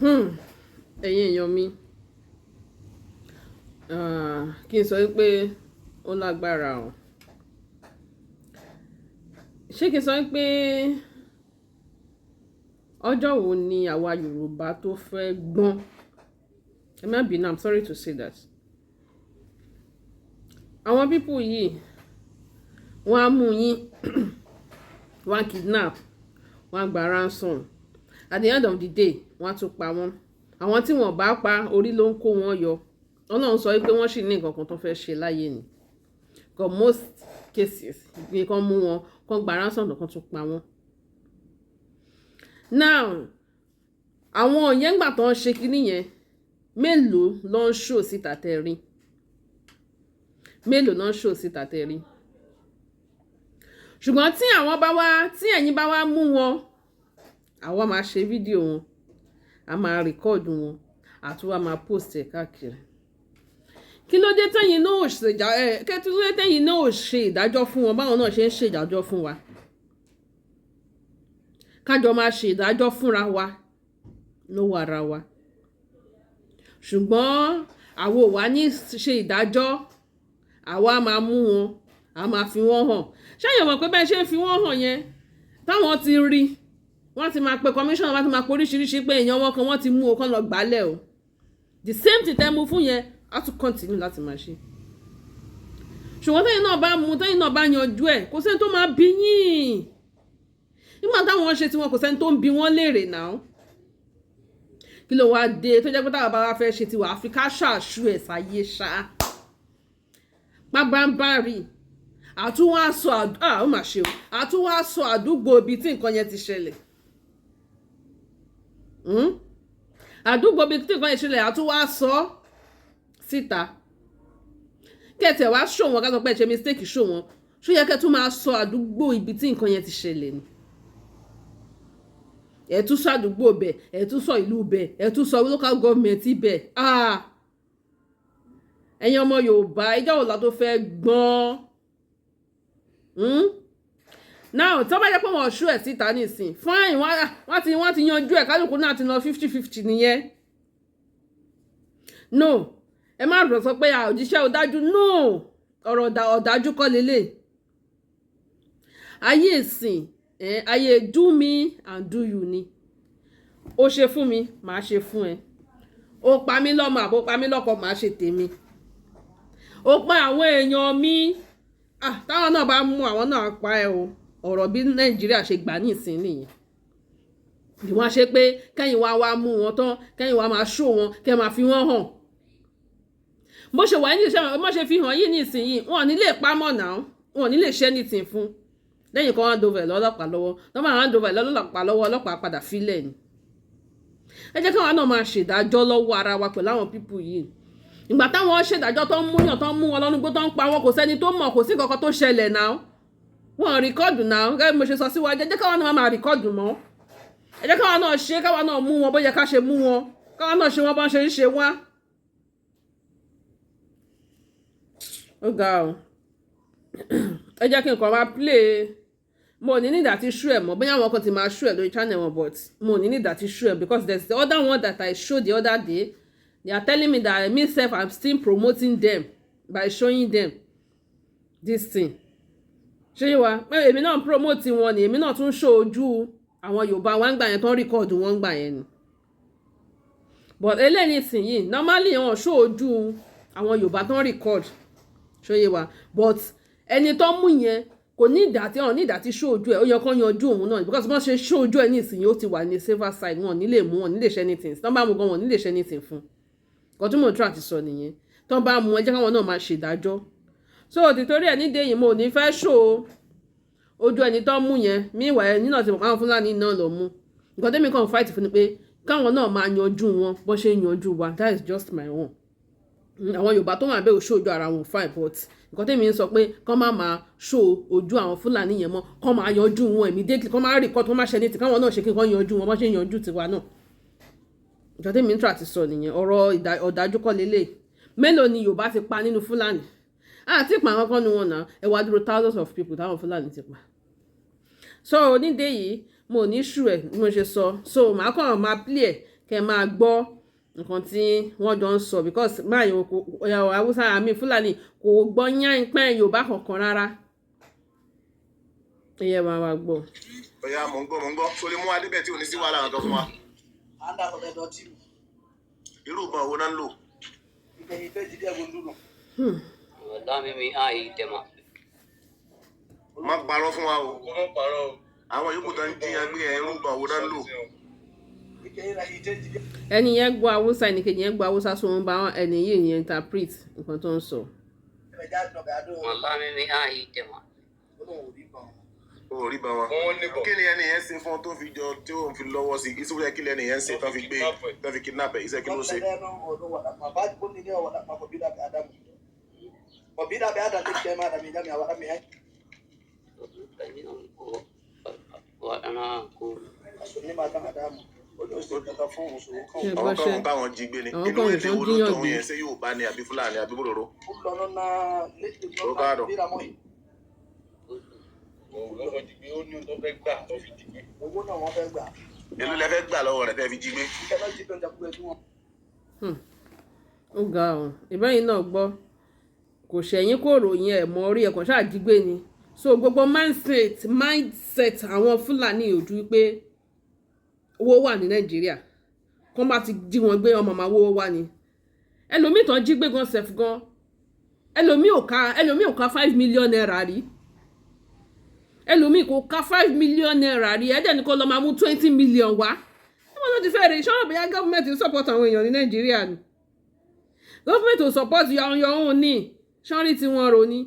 Ẹ̀yin èèyàn mi, kí n sọ wípé ó lágbára o. Ṣé kí n sọ wípé ọjọ́ wo ni àwa Yorùbá tó fẹ́ gbọ́n? Ẹ má bínú, I'm sorry to say that. Àwọn people yìí, wọ́n á mú yín, wọ́n á kidnap, wọ́n á gba ransom. At the end of the day, wọ́n á tún pa wọ́n. Àwọn tí wọ́n bá pa, orí ló ń kó wọn yọ. Ọlọ́run sọ wípé wọ́n sì ní nǹkan kan tó fẹ́ ṣe láyé ni. But most cases, bí kán mú wọn, kán gba ransom, kán tún pa wọ́n. Now, àwọn yẹn gbà tó ń ṣe kíní yẹn, mélòó ló ń show síta tẹ́ rí? Mélòó ló ń show síta tẹ́ rí? Ṣùgbọ́n tí àwọn bá wá, tí ẹ̀yin bá wá mú wọn, àwa máa ṣe fídíò wọn, a máa record wọn, àtún wá máa post ẹ̀ káàkiri. Kí ló dé tẹ́yin náà ò ṣe ẹ kí ló dé tẹ́yin náà ò ṣe ìdájọ́ fún wọn báwọn náà ṣe ń ṣe ìdájọ́ fún wa? Kájọ máa ṣe ìdájọ́ fúnra wa lọ́wọ́ ara wa. Ṣùgbọ́n àwa ò wá ní ṣe ìdájọ́, àwa máa mú wọn, a máa fi wọ́n hàn. Ṣé ẹ̀yin mọ̀ pé bẹ́ẹ̀ ṣe ń fi wọ́n hàn yẹn, táwọn ti rí, wọ́n ti máa pe commissioner, wọ́n ti máa pe oríṣiríṣi pé èèyàn wọn kan wọ́n ti mú o, kán lọ gbálẹ̀ o. The same thing tẹ́ mú fún yẹn, á tún continue láti máa ṣe. Ṣùgbọ́n tẹ́yin náà bá mú, tẹ́yin náà bá yanjú ẹ̀, kò sẹ́ni tó máa bí yín. Nígbà táwọn ṣe tiwọn, kò sẹ́ni tó ń bi wọ́n léèrè náà. Kí ló wá dé tó jẹ́ pé táwa bá wá fẹ́ ṣe tiwa, àfi ká ṣàṣù ẹ̀ sáyé ṣá? Pábánbárì àtúwá sọ, ah, ó mà ṣe o, àtúwá sọ àdúgbò ibi tí nǹkan yẹn ti ṣẹlẹ̀. Àdúgbò ibi tí nǹkan yẹn ṣẹlẹ̀, àtúwá sọ síta. Kẹ̀tẹ̀ wá show wọn, ká sọ pé ẹ ṣe mistake show wọn, ṣó yẹ kẹ́ tún máa sọ àdúgbò ibi tí nǹkan yẹn ti ṣẹlẹ̀ ni? Ẹ tún sọ àdúgbò bẹ̀, ẹ tún sọ ìlú bẹ̀, ẹ tún sọ local government bẹ̀. Ah, ẹ̀yin ọmọ Yorùbá, ìjọ́ wo la tó fẹ́ gbọ́n? Now, tí wọ́n bá jẹ́ pé wọ́n show ẹ̀ síta nísìn, fine, wọ́n ti yanjú ẹ̀, kálukú náà ti lọ 50-50 nìyẹn. No, ẹ má rọ̀ sọ pé òjíṣẹ́ ọ̀dájú. No, ọ̀rọ̀ ọ̀dájú kọ́ lélẹ̀. Ayé ìsìn, ayé do me and do you ni. Ó ṣe fún mi, màá ṣe fún ẹ. Ó pa mí lọ́mọ àbó pa mí lọ́kọ, màá ṣe tèmi. Ó pa àwọn èèyàn mi, ah, táwọn náà bá mú àwọn náà pa ẹ o. Ọ̀rọ̀ bí Nàìjíríà ṣe gbà ní ìsìn nìyẹn. Ìwọ́n ṣe pé kẹ́yìn wá wá mú wọn tán, kẹ́yìn wá máa show wọn, kẹ́ máa fi wọ́n hàn. Bó ṣe wà ní ìṣẹ́, bó ṣe fi hàn yìí ní ìsinyìí, wọn ò ní lè pamọ́ náà, wọn ò ní lè ṣe anything fún lẹ́yìn kan hand over lọ́lọ́pàá lọ́wọ́. Tó máa hand over lọ́lọ́pàá lọ́wọ́, ọlọ́pàá padà fílẹ̀ ni. Ẹ jẹ́ káwọn náà máa ṣèdájọ́ lọ́wọ́ ara wa pẹ̀lú àwọn people yìí. Ìgbà táwọn ṣèdájọ́, tó ń múyàn, tó ń mú wọn lọ́nu gbó, tó ń pa wọn, kò sẹ́ni tó mọ̀, kò sí nǹkan tó ṣẹlẹ̀ náà. Wọn record náà. Gẹ́gẹ́ bí mo ṣe sọ síwájú, ẹ jẹ́ káwọn náà máa record mọ́. Ẹ jẹ́ káwọn náà ṣe, káwọn náà mú wọn bó yẹ ká ṣe mú wọn, káwọn náà ṣe wọn bá ṣe ń ṣe wá. Ó ga o. Ẹ jẹ́ kí n kàn máa play. Mo ní nígbà tí show ẹ̀ mọ́, bóyá àwọn kan ti máa show ẹ̀ lórí channel wọn, but mo ní nígbà tí show ẹ̀ because there's the other one that I showed the other day. They are telling me that me sef, I'm still promoting them by showing them this thing. Ṣé yé wa? Èmi náà promote wọn ni, èmi náà tún show ojú àwọn Yorùbá wọn gbà yẹn tó ń record wọn gbà yẹn ni. But eléyìí nísìnyìí, normally wọn show ojú àwọn Yorùbá tó ń record. Ṣé yé wa? But ẹni tó mú yẹn, kò ní ìdá tí wọn ní ìdá tí show ojú ẹ̀, ó yẹ kó yanjú òun náà, because wọ́n ṣe show ojú ẹ̀ ní ìsinyìí, ó ti wà ní safer side. Wọn ò ní lè mú, wọn ò ní lè ṣe anything. Tí wọ́n bá mú gan, wọn ò ní lè ṣe anything fún. Nǹkan tí mò ń try àti sọ nìyẹn. Tí wọ́n bá mú, ẹ jẹ́ káwọn náà máa ṣèdájọ́. So tìtorí ẹ̀ nídìí èyí, mo ò ní fẹ́ show ojú ẹni tó mú yẹn. Meanwhile, ẹni náà ti mọ̀ káwọn Fúlàní náà lọ mú. Nǹkan tẹ́mi kàn fight fún ni pé káwọn náà máa yanjú wọn bó ṣe ń yanjú wa. That is just my own. Àwọn Yorùbá tó wà bẹ́ẹ̀ ò show ojú ara wọn, fine, but nǹkan tẹ́mi ń sọ pé kán má máa show ojú àwọn Fúlàní yẹn mọ́, kán máa yanjú wọn immediately, kán máa record, kán má ṣe ní ti káwọn náà ṣe kí kán yanjú wọn bó ṣe ń yanjú tiwa náà. Nǹkan tẹ́mi ń try àti sọ nìyẹn. Ọ̀rọ̀ ọ̀dájú kọ́ lélẹ̀. Mélòó ni Yorùbá ti pa nínú Fúlàní? Àti ìpa àwọn kan nu wọn náà. Ẹ wá dúró, thousands of people táwọn Fúlàní ti pa. So nídìí yìí, mo ní show ẹ̀ bí mo ṣe sọ, so màá kàn máa play ẹ̀. Kẹ́ máa gbọ́ nǹkan tí wọ́n jọ ń sọ, because báyìí kò Haúsá àmì Fúlàní kò gbọ́ yán pẹ́ Yorùbá kankan rárá. Ìyẹn máa wá gbọ́. Ọ̀yá, mò ń gbọ́, mò ń gbọ́. Sórí mú adébẹ̀ tí ò ní sí wàhálà kankan fún wa. Irú ìbọn wo náà ń lò? Wallahi mi a yi tema. Má parọ́ fún wa o. Kó mọ̀ parọ́ o. Àwọn yòókù tó ń jiyàn gbé ẹ̀, irú ìbọn wo náà ń lò? Ẹni yẹn gbọ́ Haúsá, ẹnì kejì yẹn gbọ́ Haúsá, so ń bá ẹni yìí yẹn interpret nǹkan tó ń sọ. Wallahi mi a yi tema. O ò rí bọn wọn. Wọ́n níbọn. Kí ni ẹni yẹn ṣe fún ọ tó fi jọ tí ó fi lọ́wọ́ sí iṣẹ́? Kí ni ẹni yẹn ṣe tó fi gbé, tó fi kidnap ẹ̀? Iṣẹ́ kí ló ṣe? Kañum ko waɗana ko. Ṣe Àwọn gbọ́ṣẹ́ kan káwọn jí gbé ni. Àwọn Inú kan èdè nǹkan wo ló jíyàn tọ̀ gbé. Yẹn ṣé Yorùbá ni àbí Fúlàní àbí Bòròró? Ó káàdọ̀. Òun ló fọ́ jí gbé, ó ní ohun tó fẹ́ gbà tó fi jí gbé. Owó náà wọ́n fẹ́ gbà. Èló lẹ fẹ́ gbà lọ́wọ́ rẹ̀ tẹ́ fi jí gbé? Ó ga ọ, ìbẹ́yìn náà gbọ́, kò ṣẹ̀yìn, kò ròyìn ẹ̀ mọ́ orí ẹ̀ kàn ṣáà jí gbé ni. So gbogbo mindset àwọn Fúlàní ojú wípé owó wà ní Nàìjíríà, kó má ti jí wọn gbé, ọmọ máa wówó wá ni. Ẹlòmíì tán jí gbé gan sef gan, ẹlòmíì ò ká ₦5 million rí. Ẹlòmíì kò ká ₦5 million rí. Ẹ̀ẹ́dẹ̀ ní kó lọ́ọ́ máa mú 20 million wá. Wọ́n ló ti fẹ́ rí ṣọ́nà bóyá government ń support àwọn èèyàn ní Nàìjíríà ni. Government ò support your own ní sọ́rí tí wọ́n rò ní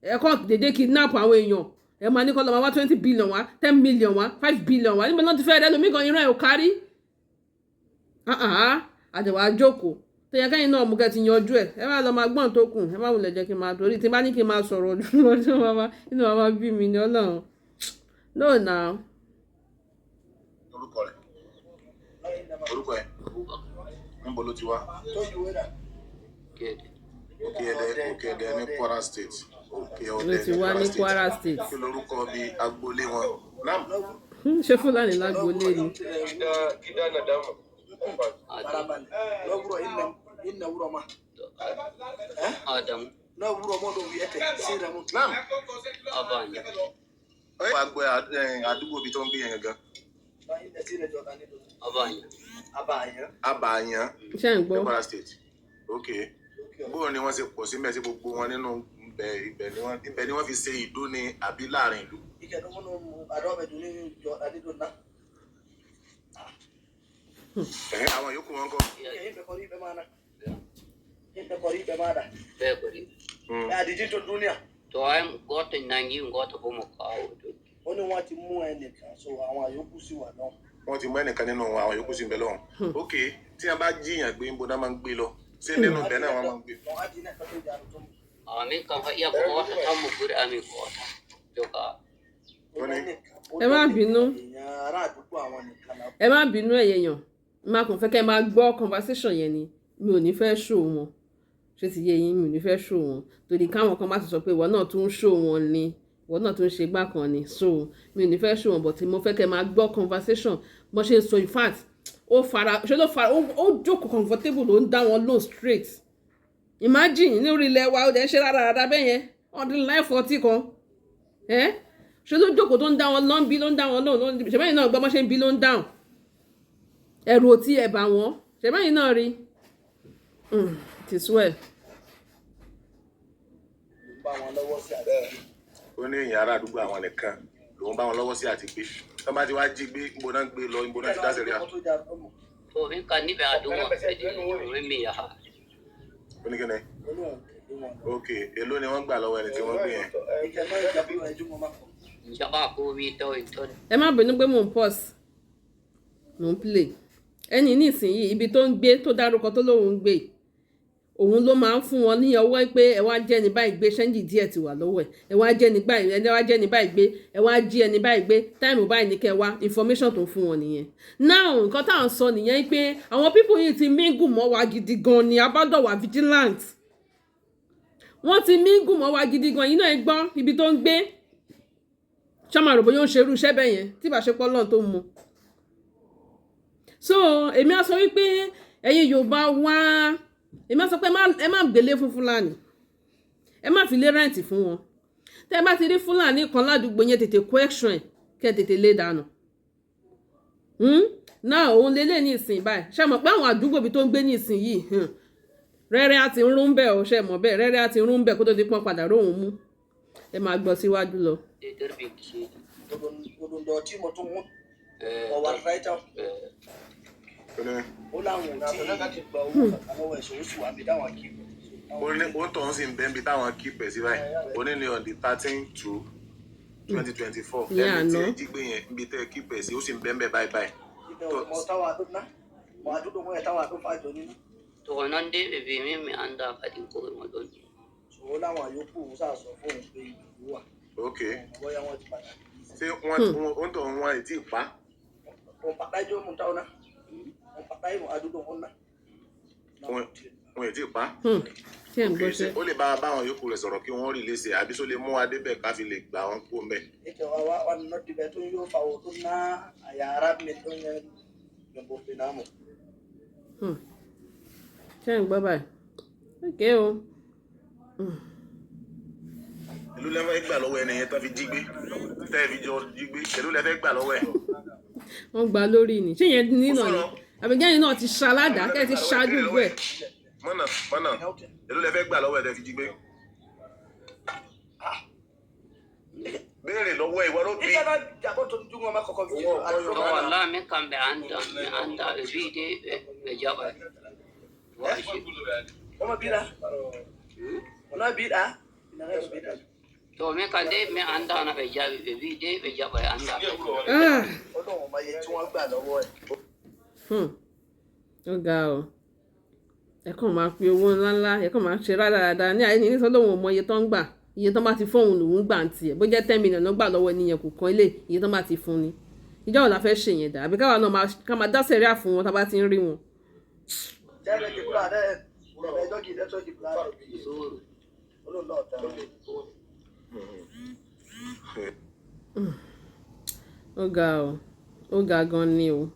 ẹ̀kọ́ dédé kidnap àwọn èèyàn. Ẹ máa ní kó lọ́ọ́ máa wá 20 billion wá, 10 million wá, 5 billion wá. Níbo náà ti fẹ́ rẹ́? Ẹlòmíì gan irun ẹ̀ ò kárí àdẹ̀wà jókòó tó yẹ kẹ́yìn náà mú kẹ́ ti yanjú ẹ̀. Ẹ má lọ máa gbọ́n tó kù. Ẹ má wulẹ̀ jẹ́ kí n máa torí tí n bá ní kí n máa sọ̀rọ̀ lọ́jọ́ máa inú wa máa bí mi ní. Ọlọ́run no now. Orúkọ rẹ̀, orúkọ ẹ̀, níbo ló ti wá? Gede. Òkè Ẹdẹ, Òkè Ẹdẹ ní Kwara State. Òkè Ló Ọdẹ ti ní wá ní Kwara Kwara State. State. Kí lorúkọ bíi agboolé wọn náà? Ṣé Fúlàní lágboolé ni? Gida gida nadama. Adamu. Adamu. Náà Abanya. wàá gbọ́ àdúgbò bíi tó ń gbé yẹn gangan. Abanya. Abàyàn. Ṣé ń gbọ́? Ní Kwara State. Ok, bóun ni wọ́n ṣe pọ̀ sí mẹ́sì gbogbo wọn nínú ibẹ̀? Ibẹ̀ ni wọ́n fi ṣe ìdó ni àbí láàrin ìlú? Ẹ̀hẹ́, àwọn yòókù wọn kọ́? Ɓe kori. To ay goto nangi goto bo mo kawo to. Ó ní wọ́n ti mú ẹnìkan, so àwọn àyókù sì wà náà. Wọ́n ti mú ẹnìkan nínú wọn, àwọn yòókù sì ń bẹ lọ́hùn. Ok, tí wọ́n bá jíyàn gbé, ń bo náà máa ń gbé lọ? Ṣé nínú ibẹ̀ náà wọ́n máa ń gbé? Amin kam fa iya ko wata tan mo ɓuri amin ko wata joka. Ó ní Ẹ má bínú. Èèyàn ará àdúgbò àwọn nìkan la. Ẹ má bínú, ẹ̀yẹ̀ yàn máa kàn fẹ́ kẹ́ ẹ máa gbọ́ conversation yẹn ni. Mi ò ní fẹ́ show wọn, ṣé ti yé yín? Mi ò ní fẹ́ show wọn torí káwọn kan má ti sọ pé ìwọ náà tún ń show wọn ni, ìwọ náà tún ń ṣe gbá kan ni. So mi ò ní fẹ́ show wọn, but mo fẹ́ kẹ́ ẹ máa gbọ́ conversation bọ́n ṣe ń sọ. In fact, ó fara ṣe ló fara, ó jókòó comfortable, ló ń dá wọn lóhùn straight. Imagine, ní orí ilẹ̀ wa, ó dẹ̀ ń ṣe rárá rárá bẹ́ẹ̀ yẹn ọdún 940 kan ẹ́. Ṣe ló jókòó tó ń dá wọn lọ́n bí, ló ń dá wọn lóhùn, ló ń ṣe bẹ́ẹ̀ náà gbọ́ bọ́n ṣe ń bí, ló ń dáhùn. Ẹ̀rù ò tí ẹ̀ bà wọ́n. Ṣe bẹ́ẹ̀ náà rí it is well. Bá wọn lọ́wọ́ sí àdúgbò. Ó ní èèyàn ará àdúgbò àwọn nìkan lòun bá wọn lọ́wọ́ sí àti gbé. Tó bá ti wá jí gbé, ń bo náà ń gbé lọ? Ń bo náà ti dá sẹ́ríà? To min kan ni ɓe adumo min mi yaha. Ó ní kíni? Ok, èló ni wọ́n gbà lọ́wọ́ ẹni tí wọ́n gbé yẹn? Jaɓa ko mi taw en toon. Ẹ má bínú pé mò ń pause, mò ń play. Ẹni nísìnyí, ibi tó ń gbé tó dárúkọ tó lóun ń gbé, òun ló máa ń fún wọn ní ọwọ́ pé ẹ wá jẹ́ ní báyìí gbé. Change díẹ̀ ti wà lọ́wọ́ ẹ̀. Ẹ wá jẹ́ ní báyìí, ẹ wá jẹ́ ní báyìí gbé, ẹ wá jí ẹni báyìí gbé, time báyìí ní kẹ́ wá. Information tó ń fún wọn nìyẹn. Now, nǹkan tá à ń sọ nìyẹn pé àwọn people yìí ti mingle mọ́ wa gidi gan ni. A gbọ́dọ̀ wà vigilant. Wọ́n ti mingle mọ́ wa gidi gan. Yìí náà, ẹ gbọ́ ibi tó ń gbé. Ṣọ́mà rò bóyá ó ń ṣerú iṣẹ́ bẹ́ẹ̀ yẹn tí ìbáṣepọ̀ lọ́n tó mu. So èmi á sọ wípé ẹ̀yin Yorùbá wá, èmi á sọ pé ẹ má gbélé fún Fúlàní, ẹ má fi lé rent fún wọn. Tẹ́ ẹ bá ti rí Fúlàní kan ládùúgbò yẹn, tètè question ẹ̀, kẹ́ ẹ tètè lé dànù. Náà òun lélẹ̀ ní ìsìn báyìí. Ṣe mọ̀ pé àwọn àdúgbò ibi tó ń gbé ní ìsìn yìí, rẹ́rẹ́ á ti rún bẹ́ẹ̀ o. Ṣe mọ̀ bẹ́ẹ̀? Rẹ́rẹ́ á ti rún bẹ́ẹ̀ kó tó di pọ́n padà róhùn mú. Ẹ máa gbọ́ síwájú lọ. De derbi ceede. Oɗum ɗo timo tun o wartay taw. Ó láwọn ò tí ì gba owó kankan lọ́wọ́ ẹ̀, sọ ó sì wà níbi táwọn kí. Ó ń tọ̀hún sí ń bẹ́ẹ̀ bí táwọn keep ẹ̀ sí báyìí. Ó ní on the 13/2/2024. Ní ẹni tí àná. ẹ jí gbé yẹn, níbi tẹ́ ẹ keep ẹ̀ sí, ó sì ń bẹ́ẹ̀ bẹ́ẹ̀ báyìí báyìí. Ibẹ̀ ò mọ táwa tó ná mọ àdúgbò wọn ẹ̀ táwa tó fàjọ nínú. To non de ɓe wi min mi annda kadi ko mo ɗon. Ṣòwò láwọn àyókù òun sà sọ fóun pé ìlú wà. Bóyá wọn ti padà Ṣé wọ́n ó ń tọ̀hún wọn ì tí ì pa? On paɗɗay jomum taw na on paɗɗay mo àdúgbò on na. Wọn ì tí ì pa. Ṣé ń Ok, gbọ́ ṣé ṣe? ó lè bá báwọn yòókù rẹ̀ sọ̀rọ̀ kí wọ́n release ẹ̀, àbí ṣó lè mú wa débẹ̀ ká fi lè gbà wọ́n kó mbẹ̀? Eke wawa on noddi ɓe tun yo fawo ɗum na a yarat min ɗon en ɓe ɓoppinamo. Ṣé ń gbọ́ báyìí? Ok o. Èló lẹ fẹ́ gbà lọ́wọ́ ẹni yẹn tó fi jí gbé, tẹ́ ẹ fi jọ jí gbé? Èló lẹ fẹ́ gbà lọ́wọ́ ẹ̀? Wọ́n gba lórí ni. Ṣé yẹn nínà ni? Sọ̀rọ̀. Àbíkẹ́yìn náà ti ṣaládàá kẹ́ ẹ ti ṣáájú ẹ̀. Mọ́nà mọ́nà, èló lẹ fẹ́ gbà lọ́wọ́ ẹ̀ tẹ́ fi jí gbé? Béèrè lọ́wọ́ ẹ̀, ìwọ ló bí. Ikana jaɓo ton jungo makko ko Owó ọ̀pọ̀ To wallahi min kam ɓe annda, mi annda, ɓe wi de ɓe jaɓay wasi. Omo biɗa ono biɗa ina biɗa. To min kam de mi anndano ɓe jaɓi, ɓe wi de ɓe jaɓay, annda kadi. Ah. Ó lóun mọ iye tí wọ́n gbà lọ́wọ́ ẹ̀. Ó ga ọ. Ẹ kàn máa fi owó ńláńlá, ẹ kàn máa ṣe rádaràda ní àyè ní sọ lóun ò mọ iye tó ń gbà. Iye tó bá ti fóun lòún gbà ń tiẹ̀. Bó jẹ́ 10 million ló gbà lọ́wọ́ ẹni yẹn, kò kan ilé, iye tó bá ti fún ni. Ìjọ́ wo la fẹ́ ṣe yẹn dà? Àbí káwa náà máa ká máa dá sẹ̀ríà fún wọn tá a bá ti ń rí wọn? Jẹ́rìí kìkúrà dẹ́ ẹ̀ẹ́dẹ́jọ́ kì í dẹ́tọ́ kìkúrà dẹ́. Suru. Ó lóun náà tẹ̀. Ó ga ọ, ó ga gan ni o.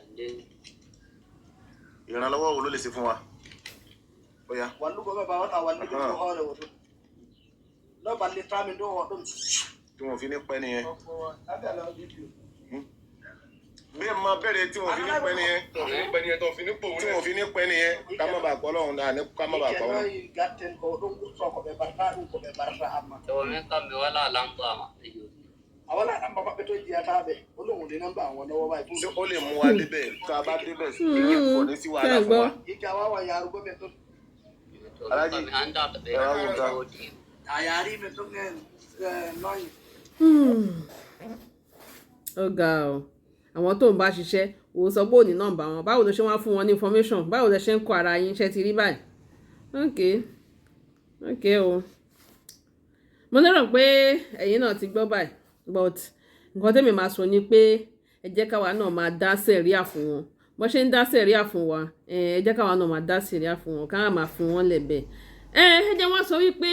Ande. Ìrànlọ́wọ́ wo ló lè ṣe fún wa? Ó yá. Wallugo ɓe mbawata wallude ɗum hoore o ɗum no ballirtamin ɗo o ɗum. Tí wọn fi ní pẹ́ nìyẹn. Bí ẹ máa bẹ̀rẹ̀, tí wọn fi ní pẹ́ nìyẹn. Tó fi ní pẹ́ nìyẹn, tó fi ní pòun Tí wọn fi ní pẹ́ nìyẹn, ká má bàa pọ́ lọ́hùn náà ní ká má bàa pọ́ wọn. Noyi gatten ko ɗum ɓurto ko ɓe mbarta ɗum ko ɓe mbarta amma. To min kam mi wala lamba maɓɓe joni. A wala namba maɓɓe to jiyataɓe o ɗum woni namba on lọ́wọ́ ɓay. Ṣé ó lè mú wa débẹ̀? Tá a bá débẹ̀, kò ní sí wàhálà Ṣé ń fún gbọ́? wa. Yikka a wawa yarugo ɓe ɗon. To min Alhaji, kam mi annda to ɓe ẹ wá wò ká. jooɗi. A yaari ɓe ɗon en noyi. Ó ga ọ. Àwọn tó ń bá ṣiṣẹ́, òun sọ pé òní nọ́mbà wọn. Báwo ló ṣe wá fún wọn ní information? Báwo lẹ ṣe ń kó ara yín? Ṣe ti rí báyìí? Ok o. Mo lérò pé ẹ̀yin náà ti gbọ́ báyìí, but nǹkan tẹ́mi máa sọ ni pé ẹ jẹ́ káwa náà máa dá sẹ̀ríà fún wọn. Bó ṣe ń dá sẹ̀ríà fún wa, ẹ jẹ́ káwa náà máa dá sẹ̀ríà fún wọn, káwa máa fi wọ́n lẹ̀ bẹ́ẹ̀. Ẹ jẹ́ wọ́n sọ wípé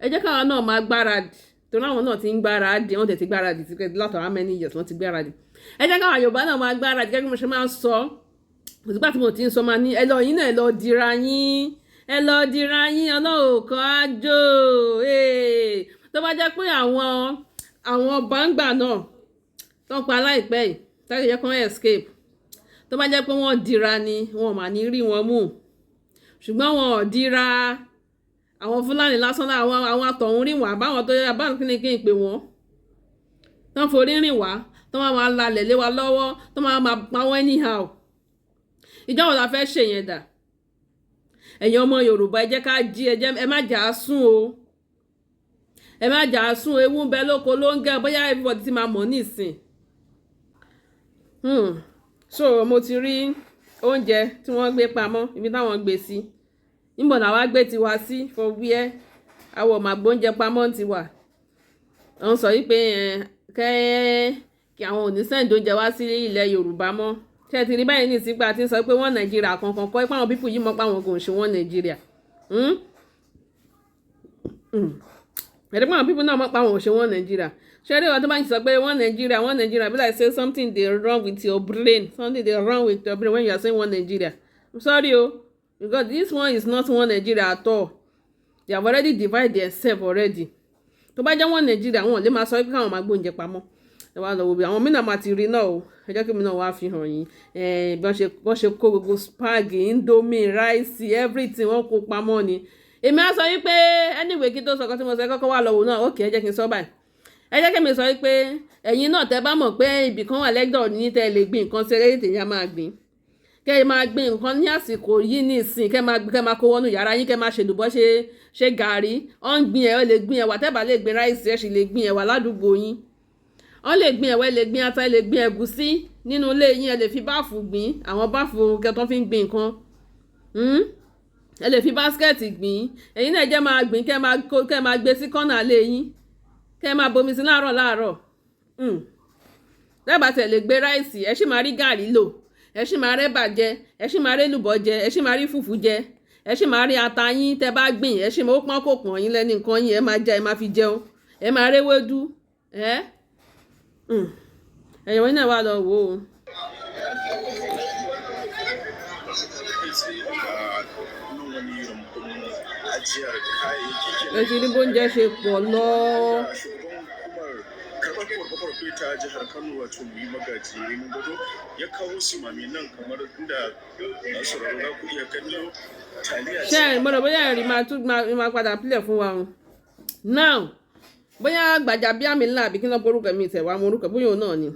ẹ jẹ́ káwa náà máa gbáradì, torí àwọn náà ti ń gbáradì, wọ́n tẹ̀ ti gbáradì ti pẹ́ látọ̀ how many years wọ́n ti gbáradì. Ẹ jẹ́ káwa Yorùbá náà máa gbáradì. Gẹ́gẹ́ bí mo ṣe máa ń sọ, kò sígbà tí mo ti ń sọ, máa ní ẹ lọ yín náà, ẹ lọ dira yín, ẹ lọ dira yín. Ọlọ́run kan ájò. Tó bá jẹ́ pé àwọn báńgbà náà tó ń pa láìpẹ́ yìí táyà yẹ kán escape, tó bá jẹ́ pé wọ́n dira ni, wọn ò mà ní rí wọn mú. Ṣùgbọ́n wọn ò dira. Àwọn Fúlàní lásán náà, àwọn àtọ̀hún rìn wá báwọn tó yẹ báwọn, kí ni kí n pè wọ́n, tán forí rìn wá, tó máa máa lalẹ̀ lé wa lọ́wọ́, tó máa máa pa wọ́n anyhow. Ìjọ́ wo la fẹ́ ṣe yẹn dà? Ẹ̀yin ọmọ Yorùbá, ẹ jẹ́ ká jí. Ẹ jẹ́ ẹ má jà á sùn o, ẹ má jà á sùn. Ewu ń bẹ lóko ló ń gẹ. Bóyá everybody ti máa mọ̀ nísìn. So mo ti rí oúnjẹ tí wọ́n gbé pamọ́, ibi táwọn gbé sí. Níbo làwa gbé tiwa sí? For where? Àwọn ò mà gbóúnjẹ pamọ́ ń tiwa. Wọ́n sọ wípé kẹ́ kí àwọn ò ní send oúnjẹ wá sí ilẹ̀ Yorùbá mọ́. Ṣé ẹ ti rí báyìí ní ìsìnkú àti sọ pé wọ́n Nàìjíríà kankan kọ́ ipá àwọn people yìí mọ̀ pé àwọn kò ń ṣe wọ́n Nàìjíríà? Ẹ̀rí pé àwọn people náà mọ̀ pé àwọn ò ṣe wọ́n Nàìjíríà. Ṣé rí wọn tó bá ń sọ pé one Nigeria, one Nigeria, be like say something dey wrong with your brain. Something dey wrong with your brain when you are saying one Nigeria. I'm sorry o, because this one is not one Nigeria at all. They have already divided themselves already. Tó bá jẹ́ one Nigeria, wọn ò lè máa sọ pé káwọn máa gbóúnjẹ pamọ́. Ẹ wá lọ wo bí àwọn mìíràn máa ti rí náà o. Ẹ jẹ́ kí mi náà wá fi hàn yín bí wọ́n ṣe kó gbogbo spag, indomie, rice, everything, wọ́n kó pamọ́ ni. Èmi á sọ yín pé anyway, kí tó sọ kan tí mo sọ, kọ́kọ́ wá lọ wò náà. Okay, ẹ jẹ́ kí n sọ báyìí. Ẹ jẹ́ kí mi sọ yín pé ẹ̀yin náà, tẹ́ bá mọ̀ pé ibì kan wà lẹ́gbẹ̀ẹ́ ní tẹ́ lè gbin nǹkan sí, ẹ̀rẹ́ tèèyàn máa gbìn, kẹ́ ẹ máa gbin nǹkan ní àsìkò yìí ní ìsìn, kẹ́ máa kó wọnú yàrá yín, kẹ́ máa ṣèlùbọ́, ṣe gàrí. Ọ́n ń gbin ẹ̀, ẹ lè gbin ẹ̀wà. Tẹ́ bá lè gbin rice, ẹ̀ sì lè gbin ẹ̀wà ládùúgbò yín. Wọ́n lè gbin ẹ̀wà, ẹ lè gbin ata, ẹ lè gbin ẹ̀gúsí nínú ilé yín. Ẹ lè fi báàfù gbìn, àwọn báàfù kẹtọ́ fi ń gbin nǹkan. Ẹ lè fi basket gbìn. Ẹ̀yin náà jẹ́ máa gbìn, kẹ́ máa gbé sí kọ́nà ilé yín, kẹ́ máa bomi sí láàárọ̀ láàárọ̀. Lẹ́bàá tẹ̀ lè gbé rice, ẹ sì máa rí gàrí lò, ẹ sì máa rẹ́bà jẹ, ẹ sì máa rí èlùbọ́ jẹ, ẹ sì máa rí fùfú jẹ, ẹ sì máa rí ata yín tẹ́ bá gbìn. Ẹ sì máa ó pọ́n kò pọ̀n yín lẹ́ni nǹkan yín, ẹ máa jẹ, ẹ máa fi jẹun, ẹ máa réwédú. Ẹ ẹ̀yọ̀ yín náà wà lọ wò ó. Kai tsaye daga nan wani rumbun ajiyar kayayyaki Ẹ ti rí bóúnjẹ ṣe pọ̀ lọ. Da shugaban hukumar karɓar korafe ta jihar Kano, wato mai Magaji Rimin Gado, ya kawo sumame nan, kamar inda masu sauraro za ku iya kallo, taliya. Ṣé ẹ mọ̀ bóyá ẹ̀rí máa tún máa padà pílẹ̀ fún wa o now? Bóyá Gbàjàbíàmílà àbí kí ló porúkọ mi tẹ̀ wá mọ orúkọ, bóyá òun náà ni.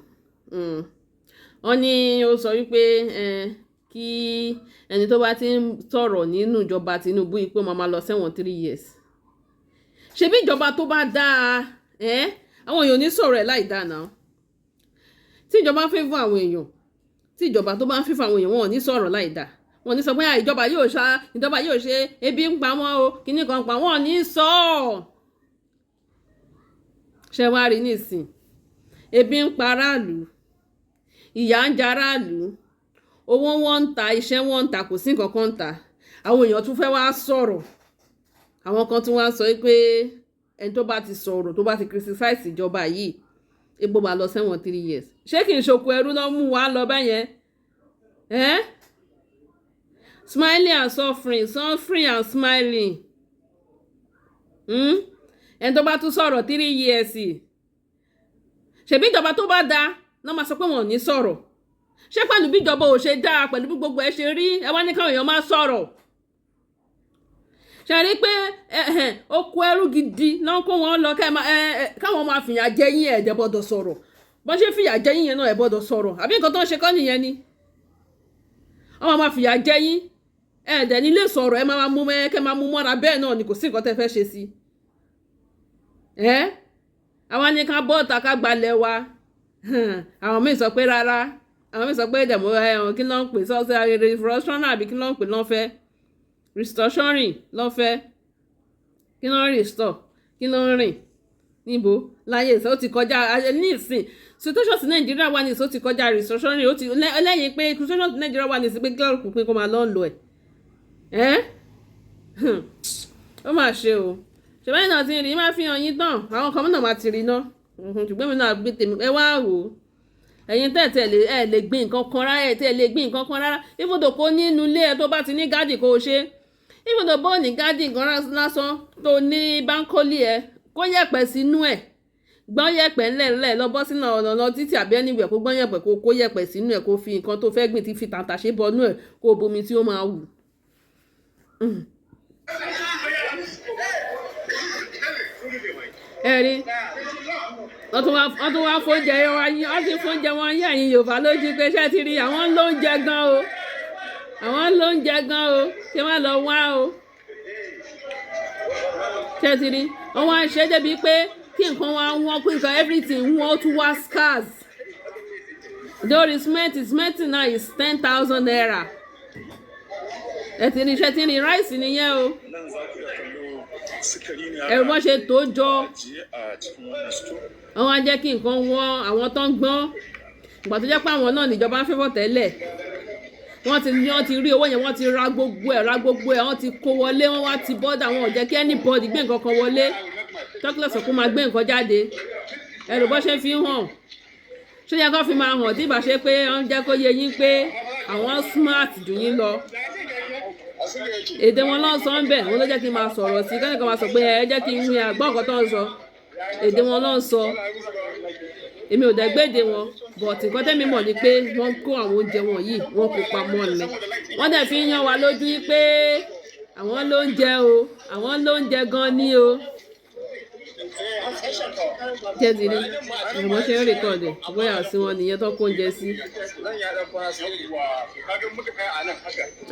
Wọ́n ní ó sọ wípé kí ẹni tó bá ti ń sọ̀rọ̀ nínú ìjọba Tinubu yìí pé ó máa lọ sẹ́wọ̀n 3 years. Ṣebí ìjọba tó bá dáa, àwọn èèyàn ò ní sọ̀rọ̀ ẹ̀ láì dáa náà. Tí ìjọba ń favour àwọn èèyàn, tí ìjọba tó bá ń favour àwọn èèyàn, wọn ò ní sọ̀rọ̀ láì dáa. Wọn ò ní sọ pé ìjọba yóò ṣá, ìjọba yóò ṣe, ebi ń pa wọ́n o, kíní kan pa wọ́n, ò ní sọ ọ́. Ṣé wàá rí nísìn, ebi ń pa aráàlú, ìyà ń jẹ aráàlú, owó wọn ń ta, iṣẹ́ wọn ń ta, kò sí nǹkan kan ń ta. Àwọn èèyàn tún fẹ́ wá sọ̀rọ̀. Àwọn kan tún wá sọ pé ẹni tó bá ti sọ̀rọ̀, tó bá ti criticize ìjọba yìí, egbò máa lọ sẹ́wọ̀n 3 years. Ṣé kì í ṣoko ẹrú ló mú wa lọ bẹ́yẹn? Eh? Smiling and suffering, suffering and smiling. Ẹni tó bá tún sọ̀rọ̀, 3 years. Ṣèbí ìjọba tó bá dáa náà máa sọ pé wọn ò ní sọ̀rọ̀. Ṣé pẹ̀lú bí ìjọba ò ṣe dáa, pẹ̀lú bí gbogbo ẹ ṣe rí, ẹ wá ní káwọn èèyàn máa sọ̀rọ̀? Ṣe rí pé oko ẹrú gidi náà kó wọn lọ, káwọn máa fìyà jẹ yín, ẹ̀ dẹ̀ gbọ́dọ̀ sọ̀rọ̀. Bọ́n ṣe fìyà jẹ yín yẹn náà, ẹ̀ gbọ́dọ̀ sọ̀rọ̀. Àbí nǹkan tó ń ṣe kọ́ nìyẹn ni? Wọ́n máa fìyà jẹ yín, ẹ̀ dẹ̀ ní lè sọ̀rọ̀. Ẹ máa mú kẹ́ máa mú mọ́ra bẹ́ẹ̀ náà ni. Kò sí nǹkan tẹ́ fẹ́ ṣe sí ẹ́. Àwa ní ká bọ́ọ̀tà, ká gbalẹ̀ wa. Àwọn míì sọ pé rárá, àwọn míì sọ pé dẹ̀mọ́ ẹ̀ kí ló ń pè sọ́sẹ́, revolution àbí kí ló ń pè lọ́fẹ́, restructuring lọ́fẹ́, kí ló ń restore, kí ló ń rìn níbo láyé ìsìn. Ó ti kọjá ní ìsìn. Situation ti Nàìjíríà wà ní ìsìn, ó ti kọjá restructuring. Ó ti lẹ́yìn pé situation ti Nàìjíríà wà ní ìsìn pé kí lọ́ọ̀kù pé kó máa lọ́ọ́ lọ ẹ̀ ẹ́. Ó mà ṣe o. Ṣùgbọ́n náà ti rí máa fi hàn yín tán, àwọn kan náà máa ti rí ná. Ṣùgbọ́n mi náà gbé tèmi. Ẹ wá wò ó, ẹ̀yin tẹ̀tẹ̀ lè ẹ lè gbin nǹkan kan rárá, ẹ̀ tẹ̀ lè gbin nǹkan kan rárá. Ibùdó kó nínú ilé ẹ, tó bá ti ní garden, kó o ṣe. Ibùdó bó ní garden gan lásán, tó ní balcony ẹ, kó yẹ̀pẹ̀ sínú ẹ̀, gbọ́n yẹ̀pẹ̀ ńlẹ̀ńlẹ̀, lọ bọ́ sínú ọ̀nà lọ títí àbí anywhere, kó gbọ́n yẹ̀pẹ̀, kó kó yẹ̀pẹ̀ sínú ẹ̀, kó fi nǹkan tó fẹ́ gbìn tí fi tàǹtàṣé bọnú ẹ̀, kó bomi tí ó máa wù. Ẹ rí, wọ́n tún wá fóúnjẹ wọn yín, wọ́n ti fóúnjẹ wọn yín. Ẹ̀yin Yorùbá lójú pé ṣé ti rí, àwọn ń lóúnjẹ gan o, àwọn ń lóúnjẹ gan o, kí wọ́n lọ wá o. Ṣé ti rí, wọ́n wá ń ṣe débi pé kí nǹkan wá wọ́n, kí nǹkan everything wọ́n, ó tún wá scarce. Lórí cement, cement now is ₦10,000. Ẹ ti rí, ṣé ti rí, rice nìyẹn o. Nan za ku iya kallo sukari ne Ẹ̀rù bọ́n ṣe tó jọ. ajiye a cikin wannan store. Wọ́n wá jẹ́ kí nǹkan wọ́n. Àwọn tó ń gbọ́n ìgbà tó jẹ́ pé àwọn náà níjọba ń fẹ́fọ̀ tẹ́lẹ̀, wọ́n ti rí owó yẹn, wọ́n ti ra gbogbo ẹ̀, ra gbogbo ẹ̀, wọ́n ti kó wọlé, wọ́n wá ti border, wọn ò jẹ́ kí anybody gbé nǹkan kan wọlé. Tọ́kílẹ̀sì kó máa gbé nǹkan jáde. Ẹ̀rù bó ṣe fi ń hàn, ṣé yẹ kó fi máa hàn tí ìbá ṣe pé wọ́n jẹ́ kó yé yín pé àwọn smart jù yín lọ? Èdè wọn ló ń sọ ń bẹ̀ wọn ló jẹ́ kí n máa sọ̀rọ̀ sí kẹ́nìkan máa sọ pé ẹ jẹ́ kí n wí àgbọ̀n nǹkan tó ń sọ. Èdè wọn ló ń sọ, èmi ò dẹ́gbẹ́dẹ wọn, but nǹkan tẹ́mi mọ̀ ni pé wọ́n kó àwọn oúnjẹ wọn yìí, wọ́n kó pamọ́ ni. Wọ́n dẹ̀ fi ń yan wa lójú pé àwọn ló ń jẹ o, àwọn ló ń jẹ gan ni o. Jẹ́ ti rí ìwọ́n ṣe ń record bóyá sí wọn nìyẹn tó kó oúnjẹ sí.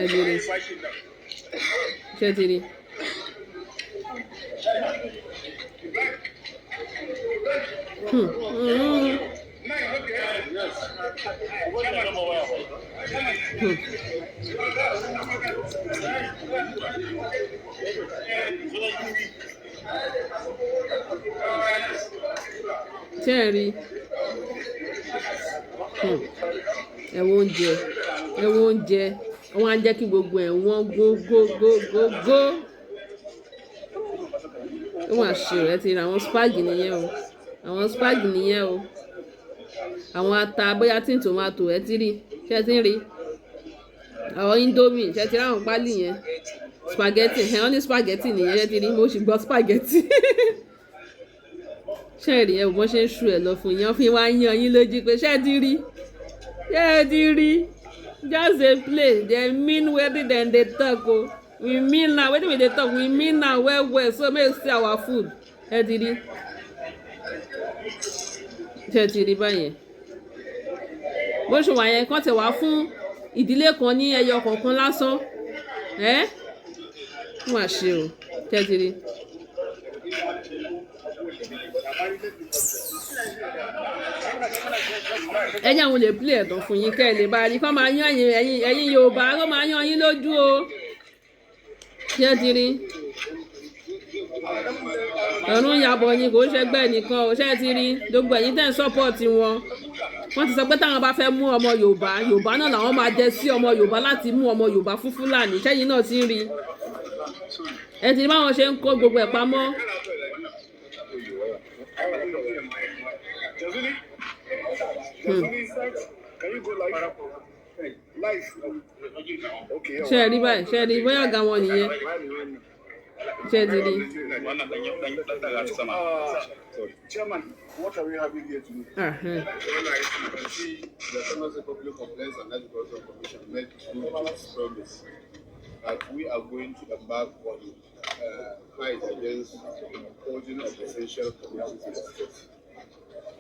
Ẹ ti rí, ṣé ti rí? Ṣé ẹ rí? Ẹ wo oúnjẹ, ẹ wo oúnjẹ, wọ́n á jẹ́ kí gbogbo ẹ̀ wọ́n go go go go go. Ó mà ṣe o, ẹ ti rí àwọn spag nìyẹn o, àwọn spag nìyẹn o. Àwọn ata, bóyá tin tomato, ẹ ti rí, ṣé ẹ ti ń rí? Àwọn indomie, ṣé ẹ ti rí àwọn pálí yẹn? Spaghetti, ẹ̀ wọ́n ní spaghetti nìyẹn, ṣé ẹ ti rí? Mo sì gbọ́ spaghetti. Ṣé ẹ rí ẹ bó ṣe ń ṣu ẹ lọ fún yín, wọ́n fi wá yan yín lójú pé ṣé ẹ ti rí? Ṣé ẹ ti rí? Just dey play, dem mean wetin dem dey talk o. We mean now, wetin we dey talk, we mean now well well, so make you see our food. Ẹ ti rí? Ṣé ẹ ti rí báyẹn? Bó ṣe wà yẹn, kán tẹ̀ wá fún ìdílé kan ní ẹyọ kọ̀ọ̀kan lásán. Ẹ́ wọ́n mà ṣe o, ṣé ẹ ti rí? Ẹ jẹ́ àwọn olè play ẹ̀tàn fún yín kẹ́ ẹ lè bá rí kán máa yán ẹ̀yin ẹ̀yin ẹ̀yin Yorùbá kó máa yán yín lójú o. Ṣé ẹ ti rí? Ọ̀run yàbọ̀ ni, kò ń ṣẹgbẹ́ nìkan o. Ṣé ẹ ti rí? Gbogbo ẹ̀yin tẹ́ ń support wọn. Wọ́n ti sọ pé táwọn bá fẹ́ mú ọmọ Yorùbá, Yorùbá náà làwọn máa jẹ sí ọmọ Yorùbá láti mú ọmọ Yorùbá fún Fúlàní. Ṣẹ́yìn náà ti ń rí. Ẹ ti rí báwọn ṣe ń kó gbogbo ẹ̀ pamọ́. Ṣé ẹ rí báyìí? Ṣé ẹ rí? Bóyá ọ̀gá wọn nìyẹn. Ṣé ẹ ti rí? Chairman, what are we having here today? Ahẹ́n. Well, as you can see, the Kano State Public Complaints and Anti-Corruption Commission made good to its promise that we are going to embark on fight against hoarding of essential commodities in the state.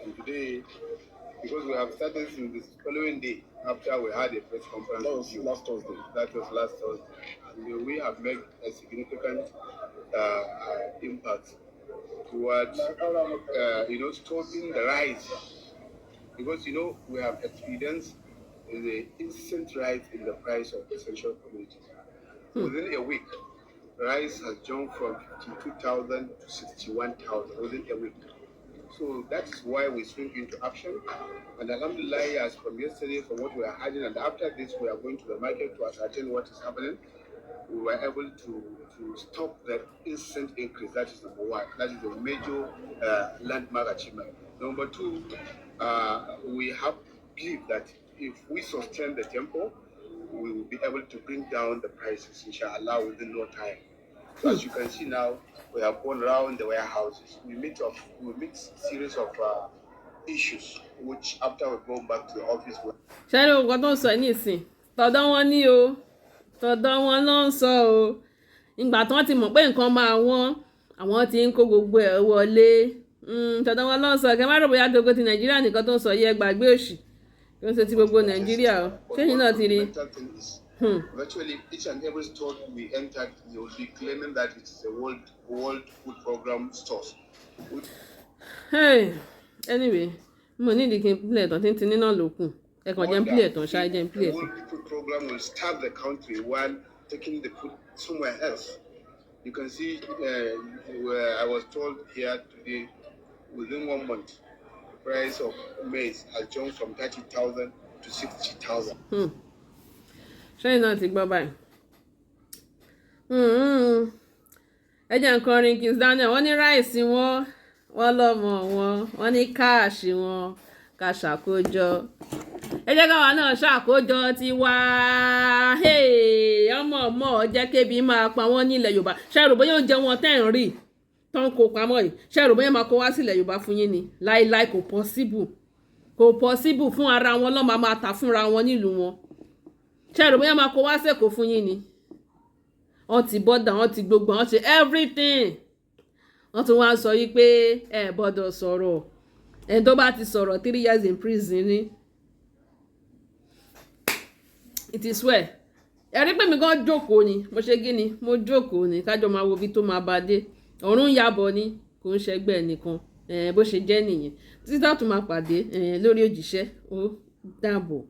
And today, because we have started since the following day after we had a press conference That was with you. last Thursday. That was last Thursday. And we have made a significant impact towards, stopping the rise. Because, we have experienced the instant rise in the price of essential commodities. Within a week, rice has jumped from 52,000 to 61,000 within a week. So that is why we swing into action. And Alhamdulillah, as from yesterday, from what we are having, and after this, we are going to the market to ascertain what is happening. We were able to stop that instant increase. That is number one. That is a major landmark achievement. Number two, we have believed that if we sustain the tempo, we will be able to bring down the prices, inshallah, within no time. So as you can see now, we have gone round the warehouses. We meet series of issues, which after we go back to the office, we Ṣé ẹ rí nǹkan tó ń sọ nísìn? Tọ̀dọ̀ wọn ní o, tọ̀dọ̀ wọn ló ń sọ o. Ìgbà tí wọ́n ti mọ̀ pé nǹkan máa wọ́n, àwọn ti ń kó gbogbo ẹ̀ wọlé. Tọ̀dọ̀ wọn ló ń sọ. Kẹ́ má rò bóyá gbogbo ti Nàìjíríà nìkan tó ń sọ yẹ, gbàgbé òṣì kí wọ́n ṣe ti gbogbo Nàìjíríà o. Ṣéyìn náà ti rí? Fundamental thing is virtually each and every store we entered, they will be claiming that it is a World Food Program stores. Which Hey, anyway, mo ní ìdí kí n play ẹ̀tàn tí ń tiní náà ló kù. Ẹ kàn jẹ́ ń play ẹ̀tàn ṣáá, jẹ́ ń play The ẹ̀tàn. World Food Program will starve the country while taking the food somewhere else. You can see where I was told here today, within one month, the price of maize has jumped from 30,000 to 60,000. Ṣẹ́yìn náà ti gbọ́ báyìí. Ẹ jẹ́ nǹkan rin Kiss Daniel, wọ́n ní rice wọn. Wọ́n lọ́mọ wọn, wọ́n ní cash wọn, ká ṣàkójọ. Ẹ jẹ́ káwa náà ṣàkójọ tiwa. Ọmọ ọmọ jẹ́ kébi máa pa wọ́n nílẹ̀ Yorùbá. Ṣe rò bóyá oúnjẹ wọn tẹ́ ń rí tó ń kó pamọ́ yìí, ṣe rò bóyá máa kó wá sílẹ̀ Yorùbá fún yín ni? Láíláí, kò possible, kò possible. Fún ara wọn lọ́ọ́ máa tà fúnra wọn nílùú wọn. Ṣe rò bóyá máa kó wá sẹ́kọ̀ọ́ fún yín ni? Wọ́n ti border, wọ́n ti gbogbo, wọ́n ṣe everything. Wọ́n tún wá sọ yí pé ẹ gbọ́dọ̀ sọ̀rọ̀. Ẹni tó bá ti sọ̀rọ̀, 3 years in prison ni. It is well. Ẹ̀rí pé mi gan jókòó ni mo ṣe gíni, mo jókòó ni kájọ máa wo ibi tó máa bá dé. Ọ̀run yàbọ̀ ni, kò ń ṣẹgbẹ́ nìkan. Bó ṣe jẹ́ nìyẹn. Títí tá a tún máa pàdé lórí òjíṣẹ́, ó dàbọ̀.